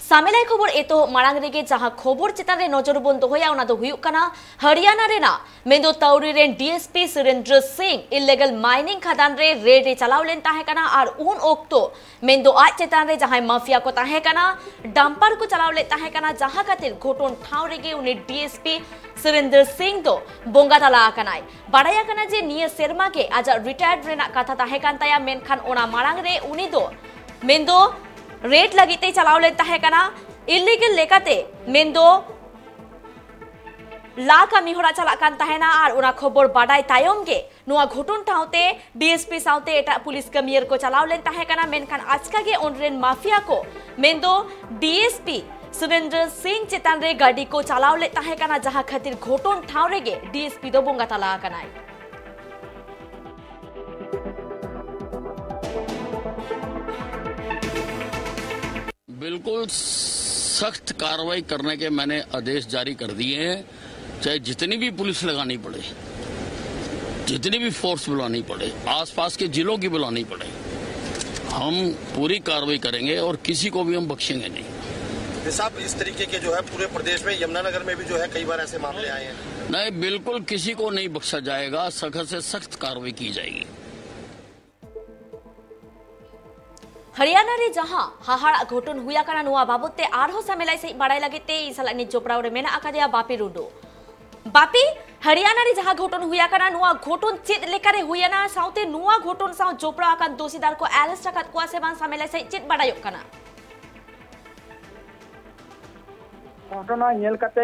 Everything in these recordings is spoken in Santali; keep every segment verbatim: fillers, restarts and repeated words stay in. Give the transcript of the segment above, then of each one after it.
ᱥᱟᱢᱮᱞᱟᱭ ᱠᱷᱚᱵᱚᱨ ᱮᱛᱚᱦᱚᱵ ᱢᱟᱲᱟᱝ ᱨᱮᱜᱮ ᱡᱟᱦᱟᱸ ᱠᱷᱚᱵᱚᱨ ᱪᱮᱛᱟᱱ ᱨᱮ ᱱᱚᱡᱚᱨ ᱵᱚᱱ ᱫᱚᱦᱚᱭᱟ, ᱚᱱᱟ ᱫᱚ ᱦᱩᱭᱩᱜ ᱠᱟᱱᱟ ᱦᱟᱨᱤᱭᱟᱱᱟ ᱨᱮᱱᱟᱜ ᱢᱮᱱᱫᱚ ᱛᱟᱣᱨᱤ ᱨᱮᱱ ᱰᱤᱮᱥᱯᱤ ᱥᱩᱨᱮᱱᱫᱨᱚ ᱥᱤᱝ ᱤᱞᱤᱜᱟᱞ ᱢᱟᱭᱱᱤᱝ ᱠᱷᱟᱫᱟᱱ ᱨᱮ ᱨᱮᱰ ᱮ ᱪᱟᱞᱟᱣ ᱞᱮᱱ ᱛᱟᱦᱮᱸ ᱠᱟᱱᱟ ᱟᱨ ᱩᱱ ᱚᱠᱛᱚ ᱢᱮᱱᱫᱚ ᱟᱡ ᱪᱮᱛᱟᱱ ᱨᱮ ᱡᱟᱦᱟᱸᱭ ᱢᱟᱯᱷᱤᱭᱟ ᱠᱚ ᱛᱟᱦᱮᱸ ᱠᱟᱱᱟ, ᱰᱟᱢᱯᱟᱨ ᱠᱚ ᱪᱟᱞᱟᱣ ᱞᱮᱫ ᱛᱟᱦᱮᱸ ᱠᱟᱱᱟ, ᱡᱟᱦᱟᱸ ᱠᱷᱟᱹᱛᱤᱨ ᱜᱷᱚᱴᱚᱱ ᱴᱷᱟᱶ ᱨᱮᱜᱮ ᱩᱱᱤ ᱰᱤᱮᱥᱯᱤ ᱥᱩᱨᱮᱱᱫᱨᱚ ᱥᱤᱝ ᱫᱚ ᱵᱚᱸᱜᱟ ᱛᱟᱞᱟ ᱟᱠᱟᱱᱟᱭ᱾ ᱵᱟᱲᱟᱭ ᱟᱠᱟᱱᱟ ᱡᱮ ᱱᱤᱭᱟᱹ ᱥᱮᱨᱢᱟ ᱜᱮ ᱟᱡᱟᱜ ᱨᱤᱴᱟᱭᱟᱨᱰ ᱨᱮᱱᱟᱜ ᱠᱟᱛᱷᱟ ᱛᱟᱦᱮᱸ ᱠᱟᱱ ᱛᱟᱭᱟ, ᱢᱮᱱᱠᱷᱟᱱ ᱚᱱᱟ ᱢᱟᱲᱟᱝ ᱨᱮ ᱩᱱᱤ ᱫᱚ ᱢᱮᱱᱫᱚ ᱨᱮᱰ ᱞᱟᱹᱜᱤᱫ ᱛᱮᱭ ᱪᱟᱞᱟᱣ ᱞᱮᱱ ᱛᱟᱦᱮᱸ ᱠᱟᱱᱟ ᱤᱞᱤᱜᱟᱞ ᱞᱮᱠᱟᱛᱮ, ᱢᱮᱱᱫᱚ ᱞᱟ ᱠᱟᱹᱢᱤ ᱦᱚᱨᱟ ᱪᱟᱞᱟᱜ ᱠᱟᱱ ᱛᱟᱦᱮᱱᱟ ᱟᱨ ᱚᱱᱟ ᱠᱷᱚᱵᱚᱨ ᱵᱟᱰᱟᱭ ᱛᱟᱭᱚᱢ ᱜᱮ ᱱᱚᱣᱟ ᱜᱷᱚᱴᱚᱱ ᱴᱷᱟᱶᱛᱮ ᱰᱤᱮᱥᱯᱤ ᱥᱟᱶᱛᱮ ᱮᱴᱟᱜ ᱯᱩᱞᱤᱥ ᱠᱟᱹᱢᱤᱭᱟᱹ ᱠᱚ ᱪᱟᱞᱟᱣ ᱞᱮᱱ ᱛᱟᱦᱮᱸ ᱠᱟᱱᱟ, ᱢᱮᱱᱠᱷᱟᱱ ᱟᱪᱠᱟ ᱜᱮ ᱚᱸᱰᱮ ᱨᱮᱱ ᱢᱟᱯᱷᱤᱭᱟ ᱠᱚ ᱢᱮᱱᱫᱚ ᱰᱤᱮᱥᱯᱤ ᱥᱩᱨᱮᱱᱫᱨᱚ ᱥᱤᱝ ᱪᱮᱛᱟᱱ ᱨᱮ ᱜᱟᱹᱰᱤ ᱠᱚ ᱪᱟᱞᱟᱣ ᱞᱮᱫ ᱛᱟᱦᱮᱸ ᱠᱟᱱᱟ, ᱡᱟᱦᱟᱸ ᱠᱷᱟᱹᱛᱤᱨ ᱜᱷᱚᱴᱚᱱ ᱴᱷᱟᱶ ᱨᱮᱜᱮ ᱰᱤᱮᱥᱯᱤ ᱫᱚ ᱵᱚᱸᱜᱟ ᱛᱟᱞᱟ ᱟᱠᱟᱱᱟᱭ᱾ बिल्कुल सख्त कार्रवाई करने के मैंने आदेश जारी कर दिए हैं, चाहे जितनी भी पुलिस लगानी पड़े, जितनी भी फोर्स बुलानी पड़े, आसपास के जिलों की बुलानी पड़े, हम पूरी कार्रवाई करेंगे और किसी को भी हम बख्शेंगे नहीं। साहब, इस तरीके के जो है पूरे प्रदेश में, यमुनानगर में भी जो है कई बार ऐसे मामले आए हैं। नहीं, बिल्कुल किसी को नहीं बख्शा जाएगा, सख्त से सख्त कार्रवाई की जाएगी। ᱦᱟᱨᱤᱭᱟᱱᱟ ᱨᱮ ᱡᱟᱦᱟᱸ ᱦᱟᱦᱟᱲᱟᱜ ᱜᱷᱚᱴᱚᱱ ᱦᱩᱭ ᱟᱠᱟᱱᱟ, ᱱᱚᱣᱟ ᱵᱟᱵᱚᱛ ᱛᱮ ᱟᱨᱦᱚᱸ ᱥᱟᱢᱮᱞᱟᱭ ᱥᱟᱹᱦᱤᱡ ᱵᱟᱲᱟᱭ ᱞᱟᱹᱜᱤᱫ ᱛᱮ ᱤᱧ ᱥᱟᱞᱟᱜ ᱱᱤᱛ ᱡᱚᱯᱲᱟᱣ ᱨᱮ ᱢᱮᱱᱟᱜ ᱟᱠᱟᱫᱮᱭᱟ ᱵᱟᱯᱤ ᱴᱩᱰᱩ᱾ ᱵᱟᱯᱤ, ᱦᱟᱨᱤᱭᱟᱱᱟ ᱨᱮ ᱡᱟᱦᱟᱸ ᱜᱷᱚᱴᱚᱱ ᱦᱩᱭ ᱟᱠᱟᱱᱟ, ᱱᱚᱣᱟ ᱜᱷᱚᱴᱚᱱ ᱪᱮᱫ ᱞᱮᱠᱟᱨᱮ ᱦᱩᱭ ᱮᱱᱟ, ᱥᱟᱶᱛᱮ ᱱᱚᱣᱟ ᱜᱷᱚᱴᱚᱱ ᱥᱟᱶ ᱡᱚᱯᱲᱟᱣ ᱟᱠᱟᱱ ᱫᱳᱥᱤᱫᱟᱨ ᱠᱚ ᱟᱨᱮᱥᱴ ᱟᱠᱟᱫ ᱠᱚᱣᱟ ᱥᱮ ᱵᱟᱝ, ᱥᱟᱢᱮᱞᱟᱭ ᱥᱟᱹᱦᱤᱡ ᱪᱮᱫ ᱵᱟᱰᱟᱭᱚᱜ ᱠᱟᱱᱟ? ᱜᱷᱚᱴᱚᱱᱟ ᱧᱮᱞ ᱠᱟᱛᱮ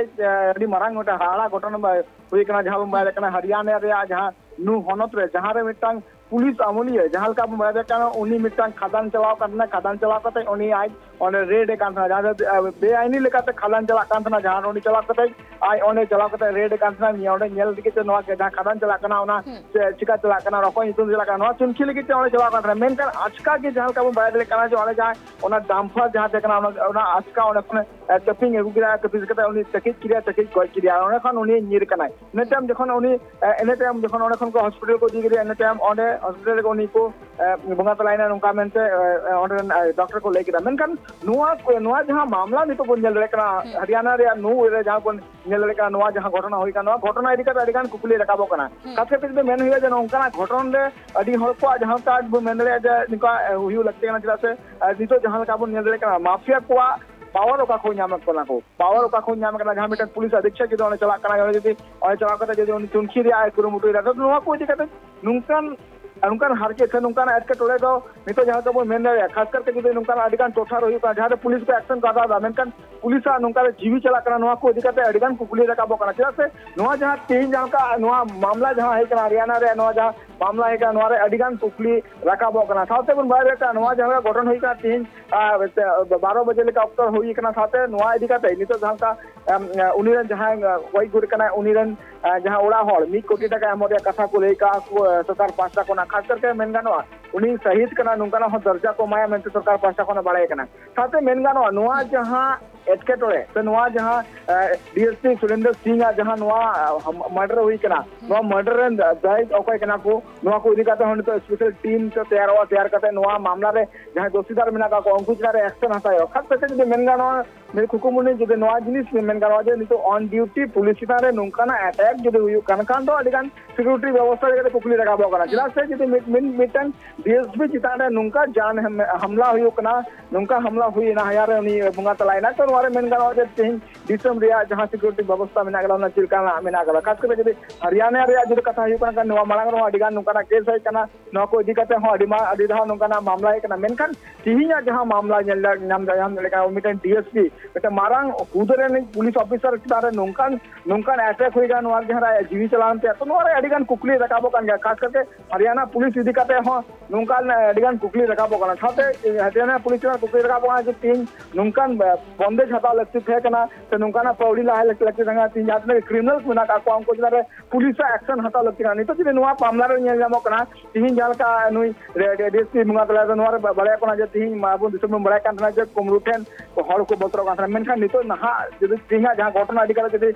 ᱟᱹᱰᱤ ᱢᱟᱨᱟᱝ ᱢᱤᱫᱴᱟᱝ ᱦᱟᱦᱟᱲᱟ ᱜᱷᱚᱴᱚᱱᱟ ᱦᱩᱭ ᱟᱠᱟᱱᱟ, ᱡᱟᱦᱟᱸ ᱵᱚᱱ ᱵᱟᱲᱟᱭ ᱠᱟᱱᱟ ᱦᱟᱨᱤᱭᱟᱱᱟ ᱨᱮᱭᱟᱜ ᱡᱟᱦᱟᱸ ᱱᱩ ᱦᱚᱱᱚᱛ ᱨᱮ, ᱡᱟᱦᱟᱸ ᱨᱮ ᱢᱤᱫᱴᱟᱝ ᱯᱩᱞᱤᱥ ᱟᱢᱩᱞᱤᱭᱟᱹ, ᱡᱟᱦᱟᱸ ᱞᱮᱠᱟ ᱵᱚᱱ ᱵᱟᱲᱟᱭ ᱠᱟᱱᱟ, ᱩᱱᱤ ᱢᱤᱫᱴᱟᱝ ᱠᱷᱟᱫᱟᱱ ᱪᱟᱞᱟᱣ ᱠᱟᱱ ᱛᱟᱦᱮᱱᱟ᱾ ᱠᱷᱟᱫᱟᱱ ᱪᱟᱞᱟᱣ ᱠᱟᱛᱮ ᱩᱱᱤ ᱟᱡ ᱚᱸᱰᱮ ᱨᱮᱰ ᱮ ᱠᱟᱱ ᱛᱟᱦᱮᱱᱟ, ᱡᱟᱦᱟᱸ ᱫᱚ ᱵᱮᱟᱭᱤᱱᱤ ᱞᱮᱠᱟᱛᱮ ᱠᱷᱟᱫᱟᱱ ᱪᱟᱞᱟᱜ ᱠᱟᱱ ᱛᱟᱦᱮᱱᱟ᱾ ᱡᱟᱦᱟᱸ ᱨᱮ ᱩᱱᱤ ᱪᱟᱞᱟᱣ ᱠᱟᱛᱮ ᱟᱡ ᱚᱸᱰᱮ ᱪᱟᱞᱟᱣ ᱠᱟᱛᱮ ᱨᱮᱰ ᱮ ᱠᱟᱱ ᱛᱟᱦᱮᱱᱟ, ᱚᱸᱰᱮ ᱧᱮᱞ ᱞᱟᱹᱜᱤᱫ ᱛᱮ ᱱᱚᱣᱟ ᱡᱟᱦᱟᱸ ᱠᱷᱟᱫᱟᱱ ᱪᱟᱞᱟᱜ ᱠᱟᱱᱟ, ᱚᱱᱟ ᱪᱮ- ᱪᱤᱠᱟ ᱪᱟᱞᱟᱜ ᱠᱟᱱᱟ, ᱚᱠᱚᱭ ᱧᱩᱛᱩᱢ ᱪᱟᱞᱟᱜ ᱠᱟᱱᱟ, ᱱᱚᱣᱟ ᱛᱩᱱᱠᱷᱤ ᱞᱟᱹᱜᱤᱫ ᱛᱮ ᱚᱸᱰᱮ ᱪᱟᱞᱟᱣ ᱠᱟᱱ ᱛᱟᱦᱮᱱᱟ᱾ ᱢᱮᱱᱠᱷᱟᱱ ᱟᱪᱠᱟ ᱜᱮ ᱡᱟᱦᱟᱸ ᱞᱮᱠᱟ ᱵᱚᱱ ᱵᱟᱲᱟᱭ ᱫᱟᱲᱮᱭᱟᱜ ᱠᱟᱱᱟ ᱡᱮ ᱚᱸᱰᱮ ᱡᱟᱦᱟᱸ ᱚᱱᱟ ᱰᱟᱢᱯᱷᱟᱨ ᱡᱟᱦᱟᱸ ᱛᱟᱦᱮᱸ ᱠᱟᱱᱟ, ᱚᱱᱟ ᱚᱱᱟ ᱟᱪᱠᱟ ᱚᱸᱰᱮ ᱠᱷᱚᱱ ᱮ, ᱪᱟᱹᱯᱤᱧ ᱟᱹᱜᱩ ᱠᱮᱫᱟ, ᱪᱟᱹᱯᱤᱧ ᱠᱟᱛᱮ ᱩᱱᱤ ᱛᱟᱹᱠᱤᱡ ᱠᱮᱫᱮᱭᱟ, ᱛᱟᱹᱠᱤᱡ ᱜᱚᱡ ᱠᱮᱫᱮᱭᱟ᱾ ᱚᱸᱰᱮ ᱠᱷᱚᱱ ᱩᱱᱤ ᱧᱤᱨ ᱠᱟᱱᱟᱭ᱾ ᱤᱱᱟᱹ ᱛᱟᱭᱚᱢ ᱡᱚᱠᱷᱚᱱ ᱩᱱᱤ, ᱮ, ᱤᱱᱟᱹ ᱛᱟᱭᱚᱢ ᱡᱚᱠᱷᱚᱱ ᱚᱸᱰᱮ ᱠᱷᱚᱱ ᱩᱱᱠᱩ ᱦᱚᱥᱯᱤᱴᱟᱞ ᱠᱚ ᱤᱫᱤ ᱠᱮᱫᱮᱭᱟ, ᱤᱱᱟᱹ ᱛᱟᱭᱚᱢ ᱚᱸᱰᱮ ᱦᱚᱥᱯᱤᱴᱟᱞ ᱨᱮᱜᱮ ᱩᱱᱤ ᱠᱚ ᱮ, ᱵᱚᱸᱜᱟ ᱛᱟᱞᱟᱭᱮᱱᱟ ᱱᱚᱝᱠᱟ ᱢᱮᱱᱛᱮ ᱮ, ᱮ, ᱚᱸᱰᱮ ᱨᱮᱱ ᱮ, ᱰᱚᱠᱴᱚᱨ ᱠᱚ ᱞᱟᱹᱭ ᱠᱮᱫᱟ᱾ ᱢᱮᱱᱠᱷᱟᱱ ᱱᱚᱣᱟ ᱠᱚ- ᱱᱚᱣᱟ ᱡᱟᱦᱟᱸ ᱢᱟᱢᱞᱟ ᱱᱤᱛᱚᱜ ᱵᱚᱱ ᱧᱮᱞ ᱫᱟᱲᱮᱭᱟᱜ ᱠᱟᱱᱟ, ᱦᱟᱨᱤᱭᱟᱱᱟ ᱨᱮᱭᱟᱜ ᱱᱩ ᱨᱮ ᱡᱟᱦᱟᱸ ᱵᱚᱱ ᱧᱮᱞ ᱫᱟᱲᱮᱭᱟᱜ ᱠᱟᱱᱟ, ᱱᱚᱣᱟ ᱡᱟᱦᱟᱸ ᱜᱷᱚᱴᱚᱱᱟ ᱦᱩᱭ ᱠᱟᱱᱟ, ᱱᱚᱣᱟ ᱜᱷᱚᱴᱚᱱᱟ ᱤᱫᱤ ᱠᱟᱛᱮ ᱟᱹᱰᱤ ᱜᱟᱱ ᱠᱩᱠᱞᱤ ᱨᱟᱠᱟᱵᱚᱜ ᱠᱟᱱᱟ᱾ ᱠᱷᱟᱥ ᱠᱟᱛᱮ ᱡᱩᱫᱤ ᱢᱮᱱ ᱦᱩᱭᱩᱜᱼᱟ ᱡᱮ ᱱᱚᱝᱠᱟᱱᱟᱜ ᱜᱷᱚᱴᱚᱱ ᱨᱮ ᱟᱹᱰᱤ ᱦᱚᱲ ᱠᱚᱣᱟᱜ ᱡᱟᱦᱟᱸ ᱞᱮᱠᱟ ᱵᱚᱱ ᱢᱮᱱ ᱫᱟᱲᱮᱭᱟᱜᱼᱟ ᱡᱮ ᱱᱚᱝᱠᱟ ᱮ, ᱦᱩᱭᱩᱜ ᱞᱟᱹᱠᱛᱤ ᱠᱟᱱᱟ, ᱪᱮᱫᱟᱜ ᱥᱮ ᱮ, ᱱᱤᱛᱚᱜ ᱡᱟᱦᱟᱸ ᱞᱮᱠᱟ ᱵᱚᱱ ᱧᱮᱞ ᱫᱟᱲᱮᱭᱟᱜ ᱠᱟᱱᱟ, ᱢᱟᱯᱷᱤᱭᱟ ᱠᱚᱣᱟᱜ ᱯᱟᱣᱟᱨ ᱚᱠᱟ ᱠᱷᱚᱱ ᱧᱟᱢᱮᱫ ᱠᱟᱱᱟ ᱠᱚ, ᱯᱟᱣᱟᱨ ᱚᱠᱟ ᱠᱷᱚᱱ ᱧᱟᱢᱮᱫ ᱠᱟᱱᱟ, ᱡᱟᱦᱟᱸ ᱢᱤᱫᱴᱮᱱ ᱯᱩᱞᱤᱥ ᱚᱫᱷᱤᱠᱥᱚᱠ ᱡᱩᱫᱤ ᱚᱸᱰᱮ ᱪᱟᱞᱟᱜ ᱠᱟᱱᱟ, ᱡᱩᱫᱤ ᱚᱸᱰᱮ ᱪᱟᱞᱟᱣ ᱠᱟᱛᱮ ᱡᱩᱫᱤ ᱩᱱᱤ ᱛᱩᱱᱠᱷᱤ ᱨᱮᱭᱟᱜ ᱮ ᱠᱩᱨᱩᱢᱩᱴᱩᱭᱮᱫᱟ, ᱛᱚ ᱱᱚᱣᱟ ᱠᱚ ᱤᱫᱤ ᱠᱟᱛᱮ ᱱᱚᱝᱠᱟᱱ ᱱᱚᱝᱠᱟᱱ ᱦᱟᱨᱠᱮᱛ ᱥᱮ ᱱᱚᱝᱠᱟᱱ ᱮᱴᱠᱮᱴᱚᱬᱮ ᱫᱚ ᱱᱤᱛᱚᱜ ᱡᱟᱦᱟᱸ ᱞᱮᱠᱟ ᱵᱚᱱ ᱢᱮᱱ ᱫᱟᱲᱮᱭᱟᱜᱼᱟ, ᱠᱷᱟᱥ ᱠᱟᱨᱛᱮ ᱡᱩᱫᱤ ᱱᱚᱝᱠᱟᱱ ᱟᱹᱰᱤ ᱜᱟᱱ ᱴᱚᱴᱷᱟ ᱨᱮ ᱦᱩᱭᱩᱜ ᱠᱟᱱᱟ, ᱡᱟᱦᱟᱸ ᱨᱮ ᱯᱩᱞᱤᱥ ᱠᱚ ᱮᱠᱥᱮᱱ ᱠᱚ ᱦᱟᱛᱟᱣ ᱮᱫᱟ, ᱢᱮᱱᱠᱷᱟᱱ ᱯᱩᱞᱤᱥᱟᱜ ᱱᱚᱝᱠᱟ ᱨᱮ ᱡᱤᱣᱤ ᱪᱟᱞᱟᱜ ᱠᱟᱱᱟ, ᱱᱚᱣᱟ ᱠᱚ ᱤᱫᱤ ᱠᱟᱛᱮ ᱟᱹᱰᱤ ᱜᱟᱱ ᱠᱩᱠᱞᱤ ᱨᱟᱠᱟᱵᱚᱜ ᱠᱟᱱᱟ᱾ ᱪᱮᱫᱟᱜ ᱥᱮ ᱱᱚᱣᱟ ᱡᱟᱦᱟᱸ ᱛᱮᱦᱮᱧ ᱡᱟᱦᱟᱸ ᱞᱮᱠᱟ ᱱᱚᱣᱟ ᱢᱟᱢᱞᱟ ᱡᱟᱦᱟᱸ ᱦᱮᱡ ᱠᱟᱱᱟ, ᱦᱟᱨᱤᱭᱟᱱᱟ ᱨᱮ ᱱᱚᱣᱟ ᱡᱟᱦᱟᱸ ᱢᱟᱢᱞᱟ ᱦᱮᱡ ᱠᱟᱱᱟ, ᱱᱚᱣᱟ ᱨᱮ ᱟᱹᱰᱤ ᱜᱟᱱ ᱠᱩᱠᱞᱤ ᱨᱟᱠᱟᱵᱚᱜ ᱠᱟᱱᱟ᱾ ᱥᱟᱶᱛᱮ ᱵᱚᱱ ᱵᱟᱲᱟᱭ ᱫᱟᱲᱮᱭᱟᱜ ᱠᱟᱱᱟ, ᱱᱚᱣᱟ ᱡᱟᱦᱟᱸ ᱞᱮᱠᱟ ᱜᱷᱚᱴᱚᱱ ᱦᱩᱭ ᱠᱟᱱᱟ ᱛᱮᱦᱮᱧ ᱟᱨ ᱵᱟᱨᱚ ᱵᱟᱡᱮ ᱞᱮᱠᱟ ᱚᱠᱛᱚ ᱦᱩᱭ ᱠᱟᱱᱟ᱾ ᱥᱟᱶᱛᱮ ᱱᱚᱣᱟ ᱤᱫᱤ ᱠᱟᱛᱮ ᱱᱤᱛᱚᱜ ᱡᱟᱦᱟᱸ ᱞᱮᱠᱟ, ᱮᱢ, ᱩᱱᱤ ᱨᱮᱱ ᱡᱟᱦᱟᱸᱭ, ᱮ, ᱜᱚᱡ ᱜᱩᱨ ᱠᱟᱱᱟᱭ, ᱩᱱᱤ ᱨᱮᱱ, ᱮ, ᱡᱟᱦᱟᱸ ᱚᱲᱟᱜ ᱦᱚᱲ ᱢᱤᱫ ᱠᱳᱴᱤ ᱴᱟᱠᱟ ᱮᱢᱚᱜ ᱨᱮᱭᱟᱜ ᱠᱟᱛᱷᱟ ᱠᱚ ᱞᱟᱹᱭ ᱠᱟᱜᱼᱟ ᱠᱚ, ᱮ, ᱥᱚᱨᱠᱟᱨ ᱯᱟᱦᱴᱟ ᱠᱷᱚᱱᱟᱜ, ᱠᱷᱟᱥ ᱠᱟᱨᱛᱮ ᱢᱮᱱ ᱜᱟᱱᱚᱜᱼᱟ ᱩᱱᱤ ᱥᱟᱹᱦᱤᱫ ᱠᱟᱱᱟ, ᱱᱚᱝᱠᱟᱱᱟᱜ ᱦᱚᱸ ᱫᱚᱨᱡᱟ ᱠᱚ ᱮᱢᱟᱭᱟ ᱢᱮᱱᱛᱮ ᱥᱚᱨᱠᱟᱨ ᱯᱟᱦᱴᱟ ᱠᱷᱚᱱᱟᱜ ᱵᱟᱲᱟᱭ ᱠᱟᱱᱟ᱾ ᱥᱟᱶᱛᱮ ᱢᱮᱱ ᱜᱟᱱᱚᱜᱼᱟ ᱱᱚᱣᱟ ᱡᱟᱦᱟᱸ ᱮᱴᱠᱮᱴᱚᱬᱮ ᱥᱮ ᱱᱚᱣᱟ ᱡᱟᱦᱟᱸ, ᱮ, ᱰᱤ ᱮᱥ ᱯᱤ ᱥᱩᱨᱮᱱᱫᱨᱚ ᱥᱤᱝ ᱟᱜ ᱡᱟᱦᱟᱸ ᱱᱚᱣᱟ, ᱮ, ᱢᱟᱨᱰᱟᱨ ᱦᱩᱭ ᱠᱟᱱᱟ, ᱱᱚᱣᱟ ᱢᱟᱨᱰᱟᱨ ᱨᱮᱱ ᱫᱟᱭᱤ ᱚᱠᱚᱭ ᱠᱟᱱᱟ ᱠᱚ, ᱱᱚᱣᱟ ᱠᱚ ᱤᱫᱤ ᱠᱟᱛᱮ ᱦᱚᱸ ᱱᱤᱛᱚᱜ ᱥᱯᱮᱥᱟᱞ ᱴᱤᱢ ᱠᱚ ᱛᱮᱭᱟᱨᱚᱜᱼᱟ, ᱛᱮᱭᱟᱨ ᱠᱟᱛᱮ ᱱᱚᱣᱟ ᱢᱟᱢᱞᱟ ᱨᱮ ᱡᱟᱦᱟᱸᱭ ᱫᱳᱥᱤᱫᱟᱨ ᱢᱮᱱᱟᱜ ᱠᱟᱜ ᱠᱚᱣᱟ ᱩᱱᱠᱩ ᱪᱮᱛᱟᱱ ᱨᱮ ᱮᱠᱥᱮᱱ ᱦᱟᱛᱟᱣ ᱦᱩᱭᱩᱜᱼᱟ᱾ ᱠᱷᱟᱥ ᱠᱟᱛᱮ ᱡᱩᱫᱤ ᱢᱮᱱ ᱜᱟᱱᱚᱜᱼᱟ, ᱢᱤᱫ ᱠᱷᱩᱠᱩᱢᱩᱱᱤ ᱡᱩᱫᱤ ᱱᱚᱣᱟ ᱡᱤᱱᱤᱥ ᱢᱮᱱ ᱜᱟᱱᱚᱜᱼᱟ ᱡᱮ ᱱᱤᱛᱚᱜ ᱚᱱ ᱰᱤᱭᱩᱴᱤ ᱯᱩᱞᱤᱥ ᱪᱮᱛᱟᱱ ᱨᱮ ᱱᱚᱝᱠᱟᱱᱟᱜ ᱮᱴᱮᱠ ᱡᱩᱫᱤ ᱦᱩᱭᱩᱜ ᱠᱟᱱ ᱠᱷᱟᱱ ᱫᱚ ᱟᱹᱰᱤ ᱜᱟᱱ ᱥᱤᱠᱩᱨᱤᱴᱤ ᱵᱮᱵᱚᱥᱛᱷᱟ ᱤᱫᱤ ᱠᱟᱛᱮ ᱠᱩᱠᱞᱤ ᱨᱟᱠᱟᱵᱚᱜ ᱠᱟᱱᱟ᱾ ᱪᱮᱫᱟᱜ ᱥᱮ ᱡᱩᱫᱤ ᱢᱤᱫ, ᱢᱤᱫ, ᱢᱤᱫᱴᱟᱝ ᱰᱤ ᱮᱥ ᱯᱤ ᱪᱮᱛᱟᱱ ᱨᱮ ᱱᱚᱝᱠᱟ ᱡᱟᱱ ᱦᱟᱢ-, ᱦᱟᱢᱞᱟ ᱦᱩᱭᱩᱜ ᱠᱟᱱᱟ, ᱱᱚᱝᱠᱟ ᱦᱟᱢᱞᱟ ᱦᱩᱭᱮᱱᱟ, ᱦᱟᱭᱟᱨ ᱨᱮ ᱩᱱᱤ ᱵᱚᱸᱜᱟ ᱛᱟᱞᱟᱭᱮᱱᱟ, ᱛᱚ ᱱᱚᱣᱟ ᱨᱮ ᱢᱮᱱ ᱜᱟᱱᱚᱜᱼᱟ ᱡᱮ ᱛᱮᱦᱮᱧ ᱫᱤᱥᱚᱢ ᱨᱮᱭᱟᱜ ᱡᱟᱦᱟᱸ ᱥᱤᱠᱩᱨᱤᱴᱤ ᱵᱮᱵᱚᱥᱛᱷᱟ ᱢᱮᱱᱟᱜ ᱠᱟᱫᱟ, ᱚᱱᱟ ᱪᱮᱫ ᱞᱮᱠᱟᱱᱟᱜ ᱢᱮᱱᱟᱜ ᱠᱟᱫᱟ᱾ ᱠᱷᱟᱥ ᱠᱟᱛᱮ ᱡᱩᱫᱤ ᱦᱟᱨᱤᱭᱟᱱᱟ ᱨᱮᱭᱟᱜ ᱡᱩᱫᱤ ᱠᱟᱛᱷᱟ ᱦᱩᱭᱩᱜ ᱠᱟᱱᱟ, ᱱᱚᱣᱟ ᱢᱟᱲᱟᱝ ᱨᱮᱦᱚᱸ ᱟᱹᱰᱤ ᱜᱟᱱ ᱱᱚᱝᱠᱟᱱᱟᱜ ᱠᱮᱥ ᱦᱮᱡ ᱠᱟᱱᱟ, ᱱᱚᱣᱟ ᱠᱚ ᱤᱫᱤ ᱠᱟᱛᱮ ᱦᱚᱸ ᱟᱹᱰᱤ ᱢᱟ-, ᱟᱹᱰᱤ ᱫᱷᱟᱣ ᱱᱚᱝᱠᱟᱱᱟᱜ ᱢᱟᱢᱞᱟ ᱦᱮᱡ ᱠᱟᱱᱟ᱾ ᱢᱮᱱᱠᱷᱟᱱ ᱛᱮᱦᱮᱧᱟᱜ ᱡᱟᱦᱟᱸ ᱢᱟᱢᱞᱟ ᱧᱮᱞ ᱧᱟᱢ, ᱧᱟᱢ ᱫᱟᱲᱮᱭᱟᱜ ᱠᱟᱱᱟ, ᱢᱤᱫᱴᱮᱱ ᱰᱤ ᱮᱥ ᱯᱤ, ᱢᱤᱫᱴᱮᱱ ᱢᱟᱨᱟᱝ ᱦᱩᱫᱟᱹ ᱨᱮᱱ ᱯᱩᱞᱤᱥ ᱚᱯᱷᱤᱥᱟᱨ ᱪᱮᱛᱟᱱ ᱨᱮ ᱱᱚᱝᱠᱟᱱ, ᱱᱚᱝᱠᱟᱱ ᱮᱴᱮᱠ ᱦᱩᱭ ᱠᱟᱱᱟ, ᱱᱚᱣᱟ ᱨᱮ ᱡᱟᱦᱟᱸ ᱨᱮ ᱟᱭᱟᱜ ᱡᱤᱣᱤ ᱪᱟᱞᱟᱣᱮᱱ ᱛᱟᱭᱟ᱾ ᱛᱚ ᱱᱚᱣᱟ ᱨᱮ ᱟᱹᱰᱤ ᱜᱟᱱ ᱠᱩᱠᱞᱤ ᱨᱟᱠᱟᱵᱚᱜ ᱠᱟᱱ ᱜᱮᱭᱟ, ᱠᱷᱟᱥ ᱠᱟᱛᱮ ᱦᱟᱨᱤᱭᱟᱱᱟ ᱯᱩᱞᱤᱥ ᱤᱫᱤ ᱠᱟᱛᱮ ᱦᱚᱸ ᱱᱚᱝᱠᱟᱱ, ᱮ, ᱟᱹᱰᱤ ᱜᱟᱱ ᱠᱩᱠᱞᱤ ᱨᱟᱠᱟᱵᱚᱜ ᱠᱟᱱᱟ᱾ ᱥᱟᱶᱛᱮ, ᱮ, ᱦᱟᱨᱤᱭᱟᱱᱟ ᱯᱩᱞᱤᱥ ᱪᱮᱛᱟᱱ ᱠᱩᱠᱞᱤ ᱨᱟᱠᱟᱵᱚᱜ ᱠᱟᱱᱟ ᱡᱮ ᱛᱮᱦᱮᱧ ᱱᱚᱝᱠᱟᱱ, ᱮ, ᱵᱚᱱᱫᱮᱡᱽ ᱦᱟᱛᱟᱣ ᱞᱟᱹᱠᱛᱤ ᱛᱟᱦᱮᱸ ᱠᱟᱱᱟ, ᱥᱮ ᱱᱚᱝᱠᱟᱱᱟᱜ ᱯᱟᱹᱣᱲᱤ ᱞᱟᱦᱟ ᱞᱟᱹᱠᱛᱤ ᱛᱟᱦᱮᱸ ᱠᱟᱱᱟ᱾ ᱛᱮᱦᱮᱧ ᱡᱟᱦᱟᱸ ᱛᱤᱱᱟᱹᱜ ᱜᱮ ᱠᱨᱤᱢᱤᱱᱟᱞ ᱠᱚ ᱢᱮᱱᱟᱜ ᱟᱠᱟᱫ ᱠᱚᱣᱟ, ᱩᱱᱠᱩ ᱪᱮᱛᱟᱱ ᱨᱮ ᱯᱩᱞᱤᱥᱟᱜ ᱮᱠᱥᱚᱱ ᱦᱟᱛᱟᱣ ᱞᱟᱹᱠᱛᱤ ᱠᱟᱱᱟ᱾ ᱱᱤᱛᱚᱜ ᱡᱩᱫᱤ ᱱᱚᱣᱟ ᱢᱟᱢᱞᱟ ᱨᱮ ᱧᱮᱞ ᱧᱟᱢᱚᱜ ᱠᱟᱱᱟ, ᱛᱮᱦᱮᱧ ᱡᱟᱦᱟᱸ ᱞᱮᱠᱟ ᱱᱩᱭ ᱰᱤ-, ᱰᱤ-, ᱰᱤ ᱮᱥ ᱯᱤ ᱵᱚᱸᱜᱟ ᱛᱟᱞᱟᱭ ᱫᱚ ᱱᱚᱣᱟ ᱨᱮ ᱵᱟ-, ᱵᱟᱲᱟᱭᱚᱜ ᱠᱟᱱᱟ ᱡᱮ ᱛᱮᱦᱮᱧ ᱢᱟ ᱟᱵᱚ ᱫᱤᱥᱚᱢ ᱵᱚᱱ ᱵᱟᱲᱟᱭ ᱠᱟᱱ ᱛᱟᱦᱮᱱᱟ ᱡᱮ ᱠᱩᱢᱵᱽᱲᱩ ᱴᱷᱮᱱ ᱦᱚᱲ ᱠᱚ ᱵᱚᱛᱚᱨᱚᱜ ᱠᱟᱱ ᱛᱟᱦᱮᱱᱟ, ᱢᱮᱱᱠᱷᱟᱱ ᱱᱤᱛᱚᱜ ᱱᱟᱦᱟᱜ ᱡᱩᱫᱤ ᱛᱮᱦᱮᱧᱟᱜ ᱡᱟᱦᱟᱸ ᱜᱷᱚᱴᱚᱱᱟ ᱤᱫᱤ ᱠᱟᱛᱮ ᱡᱩᱫᱤ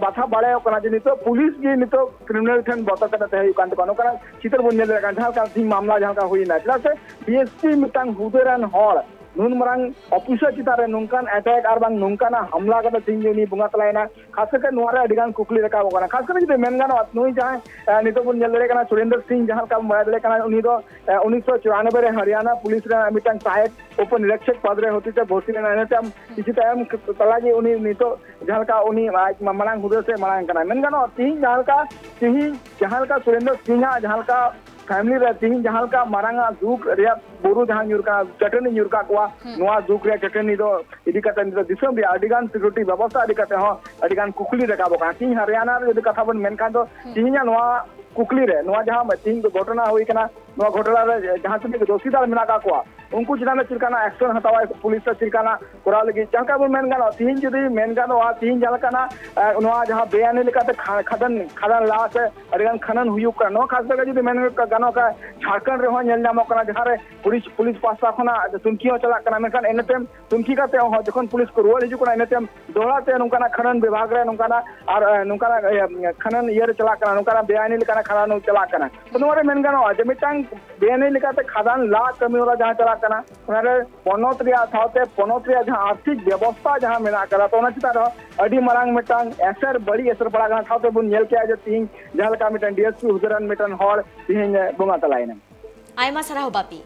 ᱵᱟᱛᱷᱟ ᱵᱟᱲᱟᱭᱚᱜ ᱠᱟᱱᱟ ᱡᱮ ᱱᱤᱛᱚᱜ ᱯᱩᱞᱤᱥ ᱜᱮ ᱱᱤᱛᱚᱜ ᱠᱨᱤᱢᱤᱱᱟᱞ ᱴᱷᱮᱱ ᱵᱚᱛᱚᱨ ᱠᱟᱛᱮ ᱛᱟᱦᱮᱸ ᱦᱩᱭᱩᱜ ᱠᱟᱱ ᱛᱟᱠᱚᱣᱟ, ᱱᱚᱝᱠᱟᱱᱟᱜ ᱪᱤᱛᱟᱹᱨ ᱵᱚᱱ ᱧᱮᱞ ᱫᱟᱲᱮᱭᱟᱜ ᱠᱟᱱᱟ᱾ ᱡᱟᱦᱟᱸ ᱞᱮᱠᱟ ᱛᱮᱦᱮᱧ ᱢᱟᱢᱞᱟ ᱡᱟᱦᱟᱸ ᱞᱮᱠᱟ ᱦᱩᱭᱱᱟ, ᱪᱮᱫᱟᱜ ᱥᱮ ᱰᱤ ᱮᱥ ᱯᱤ ᱢᱤᱫᱴᱟᱝ ᱦᱩᱫᱟᱹ ᱨᱮᱱ ᱦᱚᱲ ᱱᱩᱱ ᱢᱟᱨᱟᱝ ᱚᱯᱷᱤᱥᱟᱨ ᱪᱮᱛᱟᱱ ᱨᱮ ᱱᱚᱝᱠᱟᱱ ᱮᱴᱮᱠ ᱟᱨ ᱵᱟᱝ ᱱᱚᱝᱠᱟᱱᱟᱜ ᱦᱟᱢᱞᱟ ᱠᱟᱛᱮ ᱛᱮᱦᱮᱧ ᱡᱮ ᱩᱱᱤ ᱵᱚᱸᱜᱟ ᱛᱟᱞᱟᱭᱮᱱᱟ, ᱠᱷᱟᱥ ᱠᱟᱛᱮ ᱱᱚᱣᱟ ᱨᱮ ᱟᱹᱰᱤ ᱜᱟᱱ ᱠᱩᱠᱞᱤ ᱨᱟᱠᱟᱵᱚᱜ ᱠᱟᱱᱟ᱾ ᱠᱷᱟᱥ ᱠᱟᱛᱮ ᱡᱩᱫᱤ ᱢᱮᱱ ᱜᱟᱱᱚᱜᱼᱟ, ᱱᱩᱭ ᱡᱟᱦᱟᱸᱭ, ᱮ, ᱱᱤᱛᱚᱜ ᱵᱚᱱ ᱧᱮᱞ ᱫᱟᱲᱮᱭᱟᱜ ᱠᱟᱱᱟ ᱥᱩᱨᱮᱱᱫᱨᱚ ᱥᱤᱝ, ᱡᱟᱦᱟᱸ ᱞᱮᱠᱟ ᱵᱚᱱ ᱵᱟᱲᱟᱭ ᱫᱟᱲᱮᱭᱟᱜ ᱠᱟᱱᱟ, ᱩᱱᱤ ᱫᱚ, ᱮ, ᱩᱱᱤᱥᱥᱚ ᱪᱩᱨᱟᱱᱚᱵᱵᱳᱭ ᱨᱮ ᱦᱚᱨᱤᱭᱟᱱᱟ ᱯᱩᱞᱤᱥ ᱨᱮ ᱢᱤᱫᱴᱟᱝ ᱥᱟᱦᱮᱵ ᱩᱯᱚᱱᱤᱨᱤᱠᱷᱚᱠ ᱯᱚᱫ ᱨᱮ ᱦᱚᱛᱮᱛᱮ ᱵᱷᱚᱨᱛᱤ ᱞᱮᱱᱟ᱾ ᱤᱱᱟᱹ ᱛᱟᱭᱚᱢ ᱠᱤᱪᱷᱩ ᱛᱟᱭᱚᱢ ᱛᱟᱞᱟ ᱜᱮ ᱩᱱᱤ ᱱᱤᱛᱚᱜ ᱡᱟᱦᱟᱸ ᱞᱮᱠᱟ ᱩᱱᱤ ᱟᱡ ᱢᱟ-, ᱢᱟᱲᱟᱝ ᱦᱩᱫᱟᱹ ᱥᱮᱫ ᱢᱟᱲᱟᱝ ᱠᱟᱱᱟ᱾ ᱢᱮᱱ ᱜᱟᱱᱚᱜᱼᱟ, ᱛᱤᱦᱤᱧ ᱡᱟᱦᱟᱸ ᱞᱮᱠᱟ, ᱛᱤᱦᱤᱧ ᱡᱟᱦᱟᱸ ᱞᱮᱠᱟ ᱥᱩᱨᱮᱱᱫᱨᱚ ᱥᱤᱝ ᱟᱜ ᱡᱟᱦᱟᱸ ᱞᱮᱠᱟ ᱯᱷᱮᱢᱤᱞᱤ ᱨᱮ ᱛᱤᱦᱤᱧ ᱡᱟᱦᱟᱸ ᱞᱮᱠᱟ ᱢᱟᱨᱟᱝ ᱟᱜ ᱫᱩᱠ ᱨᱮᱭᱟᱜ ᱵᱩᱨᱩ ᱡᱟᱦᱟᱸ ᱧᱩᱨ ᱠᱟᱱᱟ, ᱪᱟᱹᱴᱟᱹᱱᱤ ᱧᱩᱨ ᱠᱟᱜ ᱠᱚᱣᱟ, ᱦᱩᱸ᱾ ᱱᱚᱣᱟ ᱫᱩᱠ ᱨᱮᱭᱟᱜ ᱪᱟᱹᱴᱟᱹᱱᱤ ᱫᱚ ᱤᱫᱤ ᱠᱟᱛᱮ ᱱᱤᱛᱚᱜ ᱫᱤᱥᱚᱢ ᱨᱮᱭᱟᱜ ᱟᱹᱰᱤ ᱜᱟᱱ ᱥᱤᱠᱩᱨᱤᱴᱤ ᱵᱮᱵᱚᱥᱛᱷᱟ ᱤᱫᱤ ᱠᱟᱛᱮ ᱦᱚᱸ ᱟᱹᱰᱤ ᱜᱟᱱ ᱠᱩᱠᱞᱤ ᱨᱟᱠᱟᱵᱚᱜ ᱠᱟᱱᱟ᱾ ᱛᱤᱦᱤᱧ ᱦᱚᱨᱤᱭᱟᱱᱟ ᱨᱮ ᱡᱩᱫᱤ ᱠᱟᱛᱷᱟ ᱵᱚᱱ ᱢᱮᱱᱠᱷᱟᱱ ᱫᱚ, ᱦᱩᱸ᱾ ᱛᱤᱦᱤᱧᱟᱜ ᱱᱚᱣᱟ ᱠᱩᱠᱞᱤ ᱨᱮ, ᱱᱚᱣᱟ ᱡᱟᱦᱟᱸ ᱛᱤᱦᱤᱧ ᱫᱚ ᱜᱷᱚᱴᱚᱱᱟ ᱦᱩᱭ ᱠᱟᱱᱟ, ᱱᱚᱣᱟ ᱜᱷᱚᱴᱚᱱᱟ ᱨᱮ ᱡᱟᱦᱟᱸ ᱛᱤᱱᱟᱹᱜ ᱜᱮ ᱫᱳᱥᱤᱫᱟᱨ ᱢᱮᱱᱟᱜ ᱟᱠᱟᱫ ᱠᱚᱣᱟ, ᱩᱱᱠᱩ ᱪᱮᱛᱟᱱ ᱨᱮ ᱪᱮᱫ ᱞᱮᱠᱟᱱᱟᱜ ᱮᱠᱥᱚᱱ ᱦᱟᱛᱟᱣᱟᱭ ᱯᱩᱞᱤᱥ ᱥᱮ ᱪᱮᱫ ᱞᱮᱠᱟᱱᱟᱜ ᱠᱚᱨᱟᱣ ᱞᱟᱹᱜᱤᱫ, ᱡᱟᱦᱟᱸ ᱞᱮᱠᱟ ᱵᱚᱱ ᱢᱮᱱ ᱜᱟᱱᱚᱜᱼᱟ, ᱛᱤᱦᱤᱧ ᱡᱩᱫᱤ ᱢᱮᱱ ᱜᱟᱱᱚᱜᱼᱟ, ᱛᱤᱦᱤᱧ ᱡᱟᱦᱟᱸ ᱞᱮᱠᱟᱱᱟᱜ, ᱮ, ᱱᱚᱣᱟ ᱡᱟᱦᱟᱸ ᱵᱮᱟᱭᱤᱱᱤ ᱞᱮᱠᱟᱛᱮ ᱠᱷᱟ-, ᱠᱷᱟᱫᱟᱱ, ᱠᱷᱟᱫᱟᱱ ᱞᱟ ᱥᱮ ᱟᱹᱰᱤ ᱜᱟᱱ ᱠᱷᱟᱱᱟᱱ ᱦᱩᱭᱩᱜ ᱠᱟᱱᱟ, ᱱᱚᱣᱟ ᱠᱷᱟᱥ ᱠᱟᱛᱮ ᱡᱩᱫᱤ ᱢᱮᱱ ᱜᱟᱱᱚᱜᱼᱟ, ᱡᱷᱟᱲᱠᱷᱚᱸᱰ ᱨᱮᱦᱚᱸ ᱧᱮᱞ ᱧᱟᱢᱚᱜ ᱠᱟᱱᱟ, ᱡᱟᱦᱟᱸ ᱨᱮ ᱯᱩᱞᱤᱥ, ᱯᱩᱞᱤᱥ ᱯᱟᱦᱴᱟ ᱠᱷᱚᱱᱟᱜ ᱛᱩᱱᱠᱷᱤ ᱦᱚᱸ ᱪᱟᱞᱟᱜ ᱠᱟᱱᱟ, ᱢᱮᱱᱠᱷᱟᱱ ᱤᱱᱟᱹ ᱛᱟᱭᱚᱢ ᱛᱩᱱᱠᱷᱤ ᱠᱟᱛᱮ ᱦᱚᱸ ᱡᱚᱠᱷᱚᱱ ᱯᱩᱞᱤᱥ ᱠᱚ ᱨᱩᱣᱟᱹᱲ ᱦᱤᱡᱩᱜ ᱠᱟᱱᱟ, ᱤᱱᱟᱹ ᱛᱟᱭᱚᱢ ᱫᱚᱦᱲᱟ ᱛᱮ ᱱᱚᱝᱠᱟᱱᱟᱜ ᱠᱷᱟᱱᱟᱱ ᱵᱤᱵᱷᱟᱜᱽ ᱨᱮ ᱱᱚᱝᱠᱟᱱᱟᱜ ᱟᱨ, ᱮ, ᱱᱚᱝᱠᱟᱱᱟᱜ, ᱤᱭᱟᱹ, ᱠᱷᱟᱱᱟᱱ ᱤᱭᱟᱹ ᱨᱮ ᱪᱟᱞᱟᱜ ᱠᱟᱱᱟ, ᱱᱚᱝᱠᱟᱱᱟᱜ ᱵᱮᱟᱭᱤᱱᱤ ᱞᱮᱠᱟᱱᱟᱜ ᱠᱷᱟᱱᱟᱱ ᱪᱟᱞᱟᱜ ᱠᱟᱱᱟ᱾ ᱛᱚ ᱱᱚᱣᱟ ᱨᱮ ᱢᱮᱱ ᱜᱟᱱᱚᱜᱼᱟ ᱡᱮ ᱢᱤᱫᱴᱟᱝ ᱵᱮᱟᱭᱤᱱᱤ ᱞᱮᱠᱟᱛᱮ ᱠᱷᱟᱫᱟᱱ ᱞᱟ ᱠᱟᱹᱢᱤ ᱦᱚᱨᱟ ᱡᱟᱦᱟᱸ ᱪᱟᱞᱟᱜ ᱠᱟᱱᱟ, ᱚᱱᱟ ᱨᱮ ᱯᱚᱱᱚᱛ ᱨᱮᱭᱟᱜ ᱥᱟᱶᱛᱮ ᱯᱚᱱᱚᱛ ᱨᱮᱭᱟᱜ ᱡᱟᱦᱟᱸ ᱟᱨᱛᱷᱤᱠ ᱵᱮᱵᱚᱥᱛᱷᱟ ᱡᱟᱦᱟᱸ ᱢᱮᱱᱟᱜ ᱟᱠᱟᱫᱟ, ᱛᱚ ᱚᱱᱟ ᱪᱮᱛᱟᱱ ᱨᱮᱦᱚᱸ ᱟᱹᱰᱤ ᱢᱟᱨᱟᱝ ᱢᱤᱫᱴᱟᱝ ᱮᱥᱮᱨ, ᱵᱟᱹᱲᱤᱡ ᱮᱥᱮᱨ ᱯᱟᱲᱟᱜ ᱠᱟᱱᱟ᱾ ᱥᱟᱶᱛᱮ ᱵᱚᱱ ᱧᱮᱞ ᱠᱮᱜᱼᱟ ᱡᱮ ᱛᱤᱦᱤᱧ ᱡᱟᱦᱟᱸ ᱞᱮᱠᱟ ᱢᱤᱫᱴᱟᱝ ᱰᱤ ᱮᱥ ᱯᱤ ᱦᱩᱫᱟᱹ ᱨᱮᱱ ᱢᱤᱫᱴᱟᱝ ᱦᱚᱲ ᱛᱤᱦᱤᱧ ᱮ ᱵᱚᱸᱜᱟ ᱛᱟᱞᱟᱭᱮᱱᱟ᱾ ᱟᱭᱢᱟ ᱥᱟᱨᱦᱟᱣ ᱵᱟᱯᱤ᱾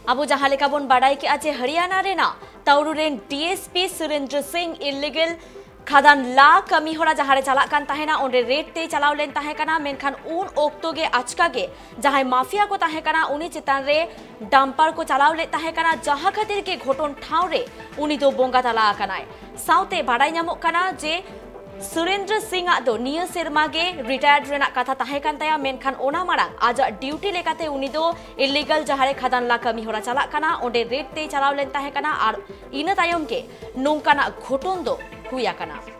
ᱟᱵᱚ ᱡᱟᱦᱟᱸ ᱞᱮᱠᱟ ᱵᱚᱱ ᱵᱟᱰᱟᱭ ᱠᱮᱜᱼᱟ ᱡᱮ ᱦᱚᱨᱤᱭᱟᱱᱟ ᱨᱮᱱᱟᱜ ᱛᱟᱣᱨᱩ ᱨᱮᱱ ᱰᱤ ᱮᱥ ᱯᱤ ᱥᱩᱨᱮᱱᱫᱨᱚ ᱥᱤᱝ ᱤᱞᱤᱜᱟᱞ ᱠᱷᱟᱫᱟᱱ ᱞᱟ ᱠᱟᱹᱢᱤ ᱦᱚᱨᱟ ᱡᱟᱦᱟᱸ ᱨᱮ ᱪᱟᱞᱟᱜ ᱠᱟᱱ ᱛᱟᱦᱮᱱᱟ, ᱚᱸᱰᱮ ᱨᱮᱰ ᱛᱮᱭ ᱪᱟᱞᱟᱣ ᱞᱮᱱ ᱛᱟᱦᱮᱸ ᱠᱟᱱᱟ, ᱢᱮᱱᱠᱷᱟᱱ ᱩᱱ ᱚᱠᱛᱚ ᱜᱮ ᱟᱪᱠᱟ ᱜᱮ ᱡᱟᱦᱟᱸᱭ ᱢᱟᱯᱷᱤᱭᱟ ᱠᱚ ᱛᱟᱦᱮᱸ ᱠᱟᱱᱟ, ᱩᱱᱤ ᱪᱮᱛᱟᱱ ᱨᱮ ᱰᱟᱢᱯᱟᱨ ᱠᱚ ᱪᱟᱞᱟᱣ ᱞᱮᱫ ᱛᱟᱦᱮᱸ ᱠᱟᱱᱟ, ᱡᱟᱦᱟᱸ ᱠᱷᱟᱹᱛᱤᱨ ᱜᱮ ᱜᱷᱚᱴᱚᱱ ᱴᱷᱟᱶ ᱨᱮ ᱩᱱᱤ ᱫᱚ ᱵᱚᱸᱜᱟ ᱛᱟᱞᱟ ᱟᱠᱟᱱᱟᱭ᱾ ᱥᱟᱶᱛᱮ ᱵᱟᱰᱟᱭ ᱧᱟᱢᱚᱜ ᱠᱟᱱᱟ ᱡᱮ ᱥᱩᱨᱮᱱᱫᱨᱚ ᱥᱤᱝ ᱟᱜ ᱫᱚ ᱱᱤᱭᱟᱹ ᱥᱮᱨᱢᱟ ᱜᱮ ᱨᱤᱴᱟᱭᱟᱨᱰ ᱨᱮᱱᱟᱜ ᱠᱟᱛᱷᱟ ᱛᱟᱦᱮᱸ ᱠᱟᱱ ᱛᱟᱭᱟ, ᱢᱮᱱᱠᱷᱟᱱ ᱚᱱᱟ ᱢᱟᱲᱟᱝ ᱟᱡᱟᱜ ᱰᱤᱭᱩᱴᱤ ᱞᱮᱠᱟᱛᱮ ᱩᱱᱤ ᱫᱚ ᱤᱞᱤᱜᱟᱞ ᱡᱟᱦᱟᱸᱨᱮ ᱠᱷᱟᱫᱟᱱ ᱞᱟ ᱠᱟᱹᱢᱤ ᱦᱚᱨᱟ ᱪᱟᱞᱟᱜ ᱠᱟᱱᱟ, ᱚᱸᱰᱮ ᱨᱮᱰ ᱛᱮᱭ ᱪᱟᱞᱟᱣ ᱞᱮᱱ ᱛᱟᱦᱮᱸ ᱠᱟᱱᱟ ᱟᱨ ᱤᱱᱟᱹ ᱛᱟᱭᱚᱢ ᱜᱮ ᱱᱚᱝᱠᱟᱱᱟᱜ ᱜᱷᱚᱴᱚᱱ ᱫᱚ ᱦᱩᱭ ᱟᱠᱟᱱᱟ᱾